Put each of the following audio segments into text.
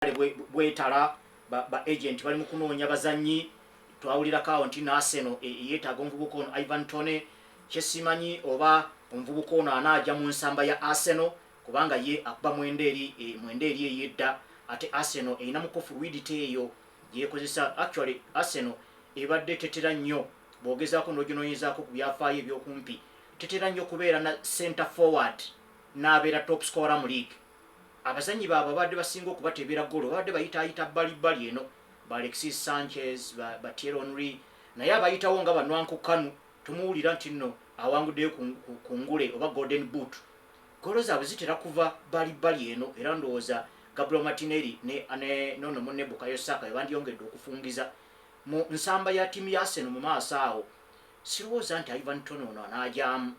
Bwetala ba agent bali mu kunoonya bazannyi. Twawulirako awo nti Arsenal yeetaaga omuvubuka ono Ivan Toney. Kyesimanyi oba omuvubuka ono anaajja mu nsamba ya Arsenal, kubanga ye akuba mwenda eri, mwenda eri ey'edda, ate Arsenal erina muko fluidity eyo gyekozesa. Actually, Arsenal ebadde tetera nnyo, bw'ogezaako n'oginoonyezaako ku byafaayo ebyokumpi, tetera nnyo kubeera na center forward n'abeera top scorer mu league. Abazannyi baabwe babadde basinga okubateebera golo babadde bayitaayita bbali eno, ba Alexis Sanchez, ba Thierry Henry, naye abayitawo nga ba Nwankwo Kanu tumuwulira nti nno awanguddeyo ku ngule oba golden boot. Golo zaabwe zitera kuva bbali eno, era ndowooza Gabriel Martinelli ne nono munne Bukayo Saka bandiyongedde okufungiza mu nsamba ya ttiimu ya Arsenal mu maaso awo. Sirowooza nti Ivan Toney ono anaajaamu,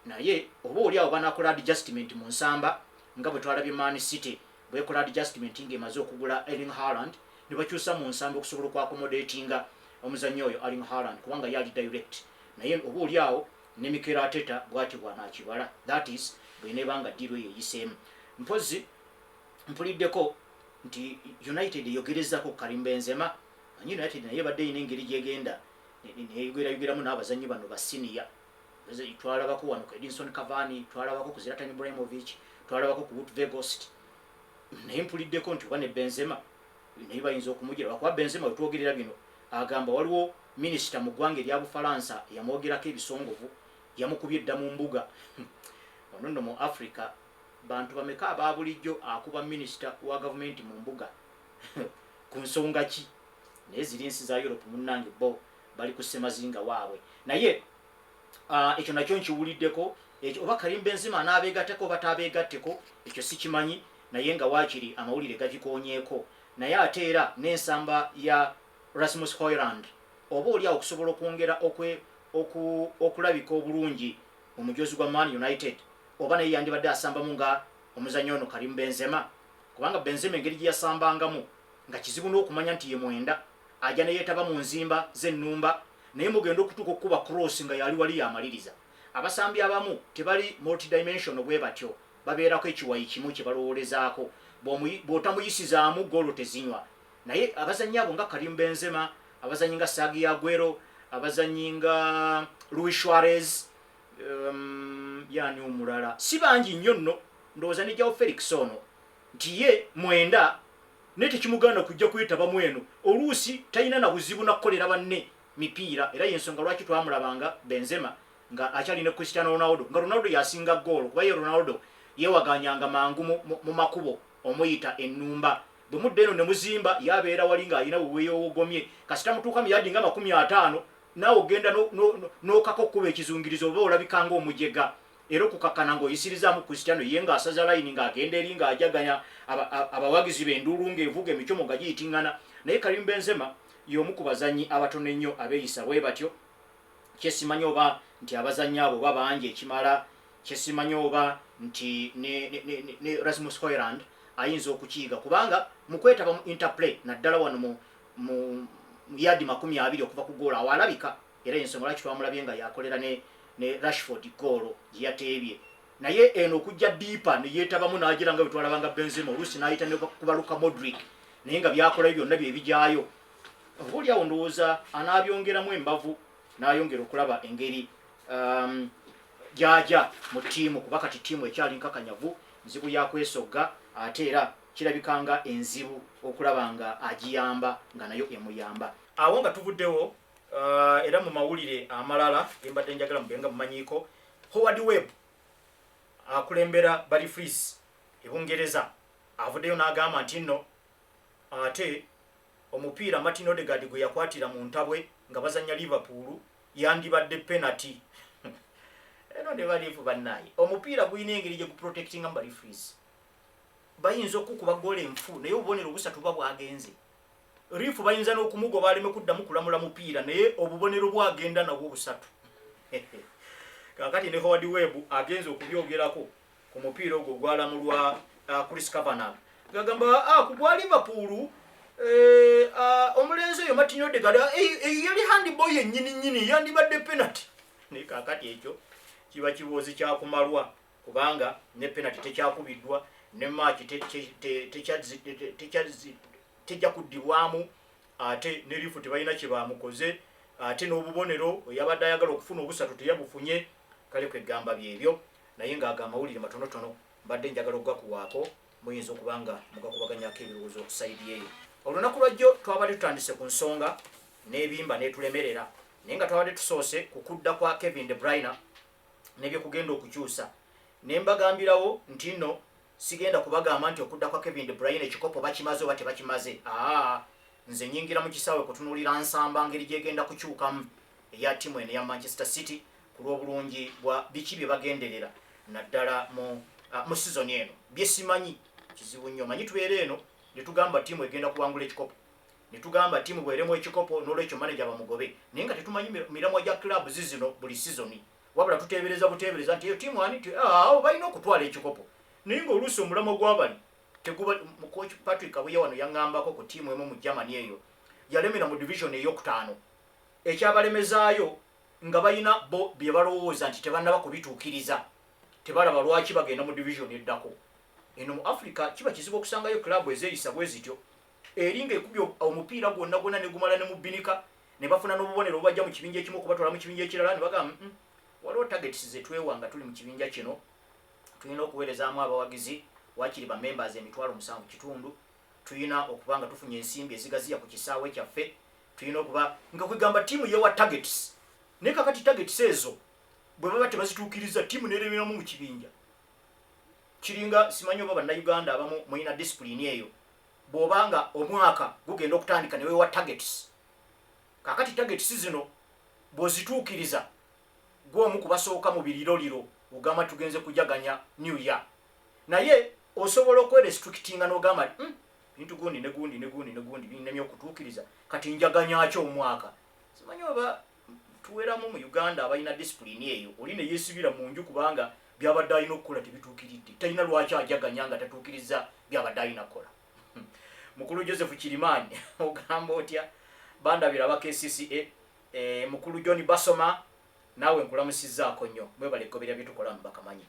naye oba oli awo banaakola adjustment mu nsamba, nga bwe twalabye Man City bwekola adjustment ng'emaze okugula Erling Haaland, ne bakyusa mu nsamba okusobola okwaccommodatinga omuzannyi oyo Erling Haaland, kubanga yali direct. Naye oba oli awo ne Mikel Arteta bw'atyo bw'anaakibala, that is, bweneeba nga deal eyo eyiseemu. Mpozi mpuliddeko nti United eyogerezaako ku Karim Benzema. Manyi United naye ebadde erina engeri gyegenda neyogerayogeramu n'abazannyi bano ba senior. Twalabako wano ku Edinson Cavani, twalabako ku Zlatan Ibrahimovic, twalabako ku Wout Weghorst, naye mpuliddeko nti oba ne Benzema naye bayinza okumugira, lwakuba Benzema wetwogerera bino agamba waliwo minisita mu ggwanga erya Bufalansa yamwogerako ebisongovu, yamukubye edda mu mbuga. Ono nno mu Africa bantu bameka aba bulijjo akuba minisita wa gavumenti mu mbuga ku nsonga ki? Naye ziri nsi za Europe, munnange, bo bali ku ssemazinga waabwe. Naye ekyo nakyo nkiwuliddeko ekyo. Oba Karim Benzema anaabeegatteko oba taabeegatteko, ekyo sikimanyi, naye nga waakiri amawulire gagikoonyeeko. Naye ate era n'ensamba ya Rasmus Hojlund, oba oli awo okusobola okwongera okulabika obulungi mu mujozi gwa Man United, oba naye yandibadde asambamu nga omuzannyi ono Karim Benzema, kubanga Benzema engeri gye yasambangamu nga kizibu n'okumanya nti ye mwenda. Ajja ne yeetaba mu nzimba z'ennumba, naye mugenda okutuuka okukuba cross nga yali wali yamaliriza. Abasambi abamu tebali multidimensional bwe batyo, babeerako ekiwayi kimu kye balowoolezaako. Bw'otamuyisizaamu, goolo tezinywa. Naye abazannyi abo nga Karim Benzema, abazannyi nga Sergio Aguero, abazannyi nga Luis Suarez, yani omulala si bangi nnyo nno, ndowooza ne Joao Felix ono, nti ye mwenda naye tekimugaana kujja kwetabamu eno. Oluusi talina na buzibu nakukolera banne mipiira, era yensonga lwaki twamulabanga Benzema nga akyali ne Cristiano Ronaldo, nga Ronaldo yasinga goolo, kuba ye Ronaldo yeewaganyanga mangu mu makubo omuyita ennumba. Bwe mudda eno ne muzimba, yabeera wali ng'alina weweeyowogomye. Kasita mutuuka mu yadi nga 50, naawe ogenda n'okaka okukuba ekizungirizo oba olabika ng'omujega, era okukakkana ng'oyisirizaamu Cristiano, ye ng'asaza layini ng'agenda eri ng'ajaganya abawagizi b'enduulu ng'evuga emicomo nga giyitiŋŋana. Naye Karim Benzema y'omu ku bazannyi abatono ennyo abeeyisa bwe batyo. Kyesimanyi oba nti abazannyi abo oba bangi ekimala, kyesimanyi oba nti ne Rasmus Hojlund ayinza okukiyiga, kubanga mu kwetaba mu interplay, naddala wano mu yadi 20 okuva ku goolo, awo alabika. Era ensonga lwaki twamulabye nga yakolera ne Rashford goolo gye yateebye. Naye eno okujja deeper ne yeetabamu n'agira nga bwe twalabanga Benzema, oluusi n'ayita ne kuba Luka Modric, naye nga byakolayo byonna bye bijaayo. Oba oli awo ndowooza anaabyongeramu embavu n'ayongera okulaba engeri gy'aja mu ttiimu, kuba kati ttiimu ekyali nkakanyavu, nzibu yakwesogga, ate era kirabika nga enzibu okulaba nga agiyamba nga nayo emuyamba. Awo nga tuvuddewo, era mu mawulire amalala gembadde njagala mube nga mumanyiiko, Howard Webb akulembera ba referees e Bungereza avuddeyo n'agamba nti nno ate omupiira Martin Odegaard gwe yakwatira mu ntabwe nga bazanya Liverpool yandibadde penalty. Eno ne ba ref bannaaye, omupiira gulina engeri gye guprotectinga mu ba referees. Bayinza okukuba goolo enfu, naye obubonero obusatu buba bwagenze. Ref bayinza n'okumugoba aleme kuddamu kulamula mupiira, naye obubonero bwagenda nabwo busatu. Kakati ne Howard Webb agenze okubyogerako ku mupiira ogwo ogwalamulwa Chris Kavanagh, gagamba ku gwa Liverpool, omulenzi oyo Martin Odegaard, eyo yali handball yennyini nnyini, yandibadde penalty. Naye kakati ekyo kiba kiboozi kyakumalwa, kubanga ne penalty tekyakubiddwa. Ne match tejja kuddibwamu, ate ne lifu tebalina kye bamukoze, ate n'obubonero yabadde ayagala okufuna obusatu teyabufunye. Kale kwegamba byebyo, naye ng'ago amawulire matonotono mbadde njagala okugakuwaako, muyinza okuba nga mugakubaganyako ebirowoozo side eyo. Olunaku lwajjo twabadde tutandise ku nsonga n'ebimba n'etulemerera, naye nga twabadde tusoose ku kudda kwa Kevin De Bruyne n'ebyokugenda okukyusa, ne mbagambirawo nti nno sigenda kubagamba nti okudda kwa Kevin De Bruyne ekikopo bakimaze oba tebakimaze. Aa, nze nyingira mu kisaawe kutunuulira nsamba ngeri gyegenda kukyukamu eya ttiimu eno eya Manchester City ku lw'obulungi bwa biki bye bagenderera naddala mu sizoni eno. Byesimanyi kizibu nnyo. Manyi tubeera eno ne tugamba ttiimu egenda kuwangula ekikopo, ne tugamba ttiimu bweremu ekikopo, n'olwekyo manager bamugobe, naye nga tetumanyi miramwa gya clubs zino buli sizoni, wabula tuteebereza buteebereza nti eyo ttiimu ani ti awo balina okutwala ekikopo, naye ng'oluusi omulamwa gw'abali teguba. Coach Patrick Kabuye wano yaŋŋambako ku ttiimu emu mu Germany eyo yalemera mu division eyokutaano, ekyabalemezaayo nga balina bo bye balowooza nti tebannaba kubituukiriza, tebalaba lwaki bagenda mu division eddako. Eno mu Africa kiba kizibu okusangayo club ezeeyisa bwe zityo, eri ng'ekubye omupiira gwonna gwonna ne gumala ne mubinika ne bafuna n'obubonero obubajja mu kibinja ekimu okubatwala mu kibinja ekirala, ne bagamba, waliwo targets ze twewa nga tuli mu kibinja kino, tulina okuweerezaamu abawagizi wakiri ba members 7,500, tulina okuba nga tufunye ensimbi ezigaziya ku kisaawe kyaffe, tulina okuba nga kwegamba ttiimu yewa targets." Naye kakati targets ezo bwe baba tebazituukiriza, ttiimu neremeramu mu kibinja. Kiringa simanyi oba Bannayuganda abamu mulina discipline eyo, bw'obanga omwaka gugenda okutandika ne weewa targets, kakati targets zino bw'ozituukiriza, gw'omu ku basooka mu biriroliro, ogamba tugenze kujaganya new year, naye osobola okwerestrictinga n'ogamba, bintu gundi ne gundi ne gundi ne gundi binemye okutuukiriza, kati njaganyaki omwaka?" Simanyi oba tuweramu mu Uganda abalina discipline eyo. Oli ne yeesibira mu nju kubanga byabadde alina okukola tebituukiridde, talina lwaki ajaganya nga tatuukiriza byabadde alina kukola. Mukulu Joseph Kirimaani, ogamba otya? Bandabira aba KCCA. Mukulu John Basoma, naawe nkulamusizzaako nnyo, mwebale eggoberya byetukola mu bakamanyi.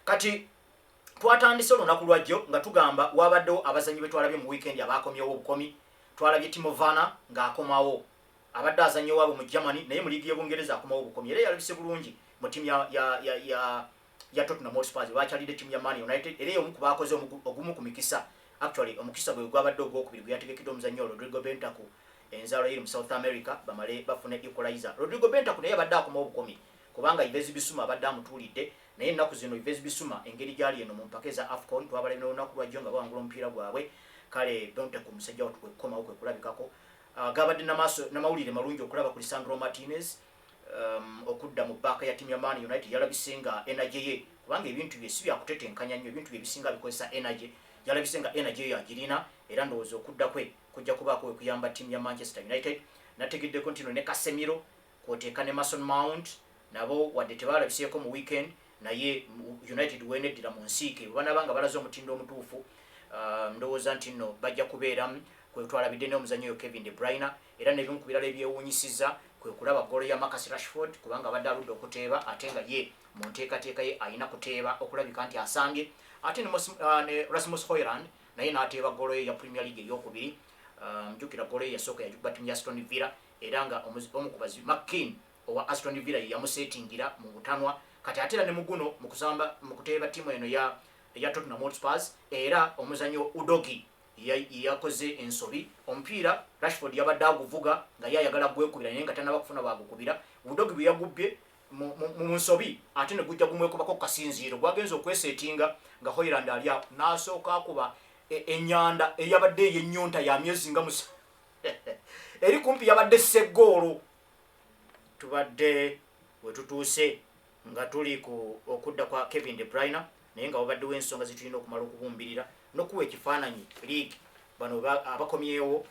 Kati twatandise olunaku lwajjo nga tugamba wabaddewo abazanyi betwalabye mu weekend abakomyewo obukomi. Twalabye Timo Werner ng'akomawo, abadde azanya waabwe mu Germany, naye mu liigi y'Ebungereza akomawo obukomi, era yalabise bulungi mu ttiimu ya Tottenham Hotspurs. Bakyalidde ttiimu ya Man United, era omu ku bakoze ogumu ku mikisa, actually omukisa gwe gwabadde ogwokubiri gwe yategekedde omuzannyo Rodrigo Bentancur, enzaalwa eri mu South America, bamale bafune equalizer. Rodrigo Bentancur naye abadde akomawo obukomi kubanga Yves Bissouma abadde amutuulidde, naye ennaku zino Yves Bissouma engeri gyali eno mu mpaka eza AFCON, twabalabye n'olunaku lwajjo nga bawangula omupiira gwabwe. Kale Bentancur musajja wattu kwe kukomawo kwe kulabikako. Gabadde namawulire malungi okulaba ku Lisandro Martinez okudda mu baaka ya ttiimu ya Man United. Yalabise nga energy ye, kubanga ebintu bye si byakutetenkanya nnyo, ebintu bye bisinga bikozesa energy, yalabise nga energy eyo agirina, era ndowooza okudda kwe kujja kubaako we kuyamba ttiimu ya Manchester United. Nategeddeko nti no ne Casemiro kwoteeka ne Mason Mount nabo wadde tebalabiseeko mu weekend, naye United weneddira mu nsiike bwe banaaba nga balaze omutindo omutuufu, ndowooza nti nno bajja kubeeramu. Kwe twalabidde n'omuzannyo oyo Kevin De Bruyne. Era n'ebimu ku birala ebyewuunyisiza kwe kulaba ggoolo ya Marcus Rashford, kubanga abadde aludde okuteeba, ate nga ye mu nteekateeka ye alina kuteeba okulabika nti asambye. Ate ne Rasmus Hojlund naye n'ateeba ggoolo ye ya Premier League eyokubiri. Njukira ggoolo ye yasooka yagikuba ttiimu ya Aston Villa, era nga omu ku bazi McKean owa Aston Villa ye yamuseetingira mu butanwa. Kati ate era ne muguno mu kusamba mu kuteeba ttiimu eno ya Tottenham Hotspurs, era omuzannyo Udogie yakoze ensobi, omupiira Rashford yabadde aguvuga nga ye ayagala gwekubira, naye nga tanaba kufuna bwagukubira, Udogie bwe yagubbye mu nsobi, ate ne gujja gumwekubako ku kasinziiro, gwagenza okweseetinga nga Hojlund ali awo, n'asooka akuba enyanda eyabadde ey'ennyonta ya myezi nga musa eri kumpi yabadde seggoolo. Tubadde we tutuuse nga tuli ku okudda kwa Kevin De Bruyne, naye nga wabaddewo ensonga zetulina okumala okubumbirira n'okuwa ekifaananyi league. Bano abakomyewo,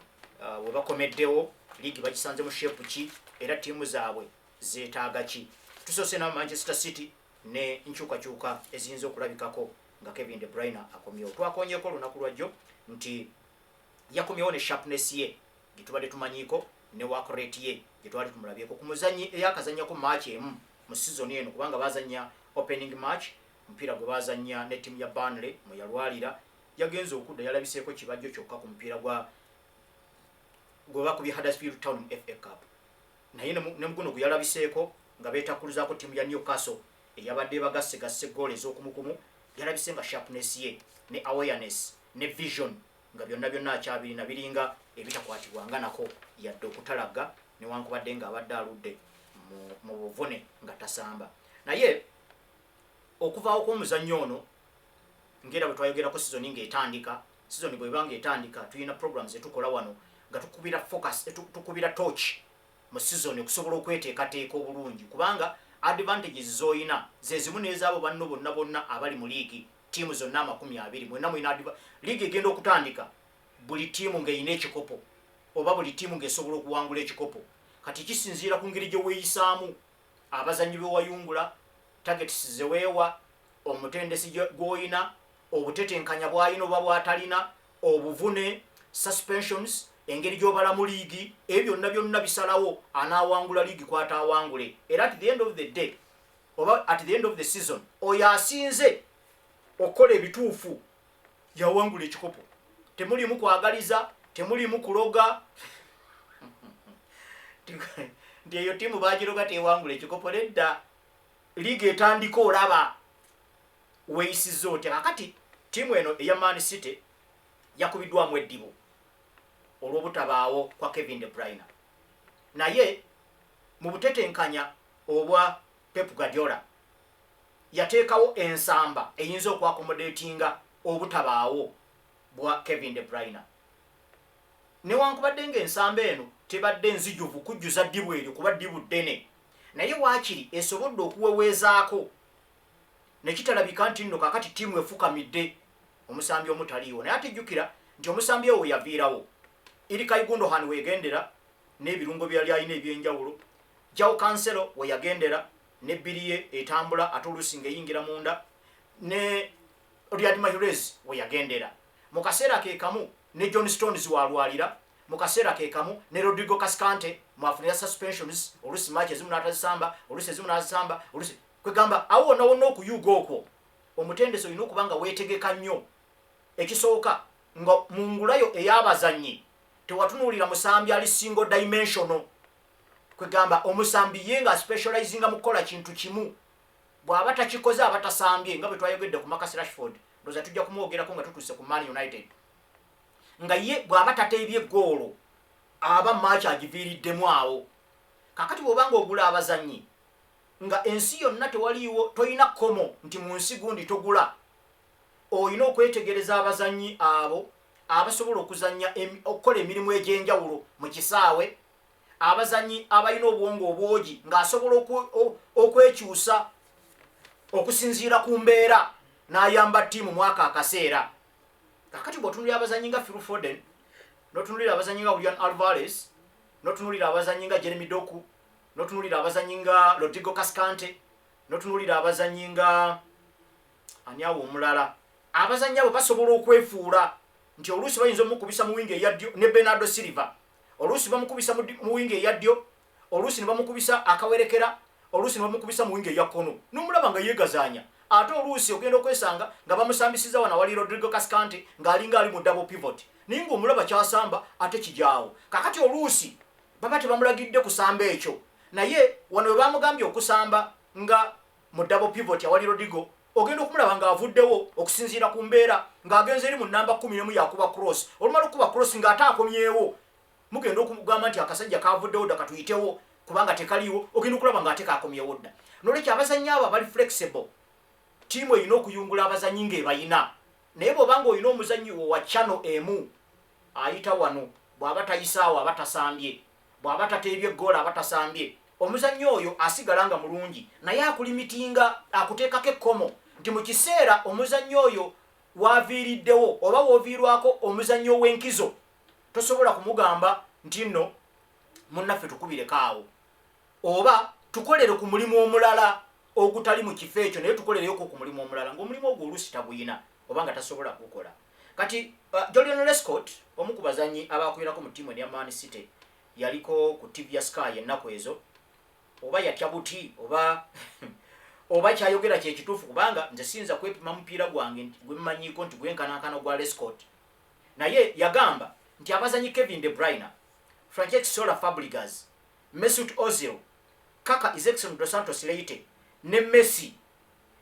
we bakomeddewo league bagisanze mu shape ki, era ttiimu zaabwe zeetaaga ki? Tusoose na Manchester City ne nkyukakyuka eziyinza okulabikako nga Kevin De Bruyne akomyewo. Twakonyeko olunaku lwajjo nti yakomyewo ne sharpness ye gye tubadde tumanyiiko ne work rate ye gye twali tumulabyeko ku muzanyi eyakazanyako match emu mu season eno, kubanga bazanya opening match. Omupiira gwe bazannya ne ttiimu ya Burnley mwe yalwalira, yagenze okudda yalabiseeko kibajjo kyokka ku mupiira gwa gwe bakubye Huddersfield Town mu FA Cup. Naye ne muguno gwe yalabiseeko nga beetakkuluzaako ttiimu ya Newcastle eyabadde ebagasse goolo ez'okumukumu, yalabise nga sharpness ye ne awareness ne vision nga byonna byonna akyabirina, biringa ebitakwatibwanga nako yadde okutalaga, newankubadde ng'abadde aludde mu buvune nga tasamba. Naye okuvaawo kw'omuzannyo ono, ngera bwe twayogerako sizoni ng'etandika, sizoni bweba ng'etandika tulina programs etukola wano nga tukubira focus, tukubira torch mu sizoni okusobola okweteekateeka obulungi, kubanga advantages z'oyina ze zimu n'ezaabo banno bonna bonna abali mu liigi. Ttiimu zonna 20 mwenna mulina liigi egenda okutandika, buli ttiimu ng'erina ekikopo oba buli ttiimu ng'esobola okuwangula ekikopo. Kati kisinziira ku ngeri gye weeyisaamu, abazannyi be wayungula, targets ze weewa, omutendesi gw'oyina, obutetenkanya bw'alina oba bw'atalina, obuvune, suspensions, engeri gy'obala mu liigi. Ebyo byonna byonna bisalawo anaawangula liigi kwataawangule. Era at the end of the day oba at the end of the season, oyo asinze okukola ebituufu yawangula ekikopo. Temulimu kwagaliza, temulimu kuloga nti eyo ttiimu bagiroga tewangula ekikopo. Nedda, liigi etandika olaba weeyisizza otya. Kakati ttiimu eno eya Man City yakubiddwamu eddibu olw'obutabaawo kwa Kevin De Bruyne, naye mu butetenkanya obwa Pep Guardiola yateekawo ensamba eyinza okwaccommodatinga obutabaawo bwa Kevin De Bruyne. Newankubadde ng'ensamba eno tebadde nzijuvu kujjuza ddibu eryo, kuba ddibu ddene, naye waakiri esobodde okuweweezaako ne kitalabika nti nno kakati ttiimu efukamidde omusambi omu taliiwo. Naye ate jjukira nti omusambi owo yaviirawo Ilkay Gundogan weegendera n'ebirungo bye yali alina ebyenjawulo, Joao Cancelo we yagendera n'ebbiri ye etambula ate oluusi ng'eyingira munda, ne Riyad Mahrez we yagendera mu kaseera ke kamu, ne John Stones walwalira mu kaseera ke kamu, ne Rodrigo Cascante mwafunira suspensions, oluusi match ezimu n'atazisamba, oluusi ezimu n'azisamba, oluusi kwegamba awo wonna wonna okuyuuga okwo omutendesi olina okuba nga weetegeka nnyo. Ekisooka, nga mu ngulayo ey'abazannyi tewatunuulira musambi ali single dimensional, kwegamba omusambi ye nga specializinga mu kukola kintu kimu, bw'aba takikoze aba tasambye, nga bwe twayogedde ku Marcus Rashford. Ndowooza tujja kumwogerako nga tutuuse ku Man United, nga ye bw'aba tateebye eggoolo aba match agiviiriddemu awo. Kakati bw'oba nga ogula abazannyi nga ensi yonna tewaliiwo, toyina kkomo nti mu nsi gundi togula, olina okwetegereza abazannyi abo abasobola okuzannya, okukola emirimu egy'enjawulo mu kisaawe, abazannyi abalina obwongo obwogi ng'asobola okwekyusa okusinziira ku mbeera n'ayamba ttiimu mwaka akaseera. Kakati bw'otunulira abazannyi nga Phil Foden, n'otunulira abazannyi nga Julian Alvarez, n'otunulira abazannyi nga Jeremy Doku, n'otunulira abazannyi nga Rodrigo Cascante, n'otunulira abazannyi nga ani awo omulala, abazannyi abo basobola okwefuula nti oluusi bayinza omukubisa mu wingi eya ddyo, ne Bernardo Silva oluusi bamukubisa mu wingi eya ddyo, oluusi ne bamukubisa akawerekera, oluusi ne bamukubisa mu wingi eya kkono, n'omulaba nga yeegazaanya. Ate oluusi ogenda okwesanga nga bamusambisiza wano awali Rodrigo Cascante ng'alinga ali mu double pivot, naye ng'omulaba kyasamba ate kijaawo. Kakati oluusi baba tebamulagidde kusamba ekyo, naye wano we bamugambye okusamba nga mu double pivot awali Rodrigo, ogenda okumulaba ng'avuddewo okusinziira ku mbeera ng'agenze eri mu namba 11 yakuba cross. Olumala okukuba cross ng'ate akomyewo, mugenda okugamba nti akasajja kavuddewo dda, katuyitewo kubanga tekaliiwo. Ogenda okulaba ng'ate kakomyewo dda. Nolwekyo abazannyi abo abali flexible, ttiimu erina okuyungula abazannyi ng'ebayina. Naye bw'oba ng'olina omuzannyi wo wa channel emu, ayita wano, bw'aba tayisaawo aba tasambye, bw'aba tateebye eggoolo aba tasambye, omuzannyi oyo asigala nga mulungi, naye akulimitinga, akuteekako ekkomo nti mu kiseera omuzannyi oyo waaviiriddewo oba wooviirwako omuzannyi ow'enkizo, tosobola kumugamba nti nno munnaffe tukubireko awo oba tukolere ku mulimu omulala ogutali mu kifo ekyo, naye tukolereyoko ku mulimu omulala ng'omulimu ogwo oluusi taguyina oba nga tasobola kugukola. Kati Julian Lescott, omu ku bazannyi abakubirako mu ttiimu eya Man City, yaliko ku TV ya Sky ennaku ezo, oba yatya buti oba Oba kyayogera kyekituufu, kubanga nze siyinza kwepima mupiira gwange nti gwemmanyiiko nti gwenkanankana gwa Lescott. Naye yagamba nti abazanyi Kevin De Bruyne, Francesc Soler Fabregas, Mesut Ozil, Kaka, Izecson Dos Santos Leite ne Messi,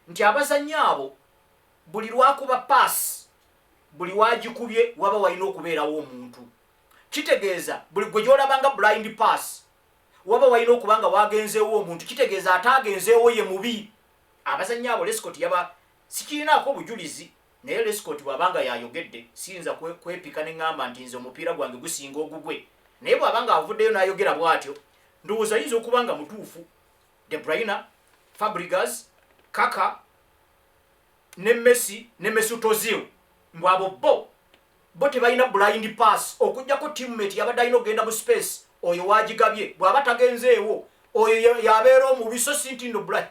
nti abazanyi abo buli lwakuba pass, buli wagikubye waba walina okubeerawo omuntu. Kitegeeza buli gwe gyolabanga blind pass, waba walina okuba nga wagenzeewo omuntu. Kitegeeza ate agenzeewo ye mubi. Abazanyi abo Lescott yaba sikirinaako obujulizi, naye Lescott bw'abanga yayogedde, siyinza kwepika ne ŋŋamba nti nze omupiira gwange gusinga ogugwe. Naye bw'abanga avuddeyo n'ayogera bw'atyo, ndowooza ayinza okuba nga mutuufu. De Bruyne, Fabregas, Kaka ne Messi ne Mesut Ozil, mbw abo bo tebalina blind pass, okuggyako teammate yabadde alina okugenda mu space, oyo wagigabye. Bw'aba tagenzeewo, oyo yabeera omubi, so si nti no blind.